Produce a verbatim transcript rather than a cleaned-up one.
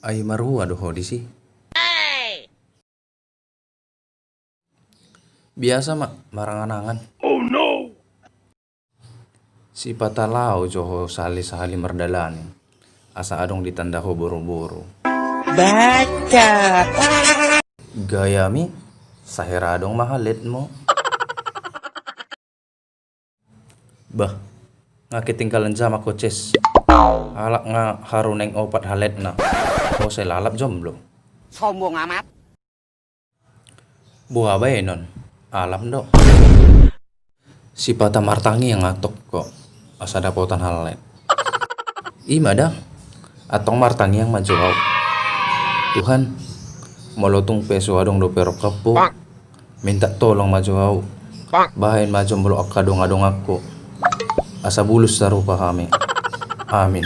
Ai marhua do ho disi? Biasa ma marangan-angan. Sipata laho jo ho sahali-sahali mardalani, asa adong ditanda ho boru-boru. Baca. Gayami, sahera adong ma haletmu. Bah, nga ketinggalan jamak ho ces. Halak nga haru naeng opat haletna. Ho sai lalap jomblo. Sombong amat. Boha baenon, alam do. Sipata martangiang antong ho, asa dapotan halet. Ima da, antong martangiang ma jo au. Tuhan, molo tung pe so adong dope rongkaphu, minta tolong ma jo au. Bahen ma jomblo angka donga-donganku, asa bulus sarupa hami. Amin.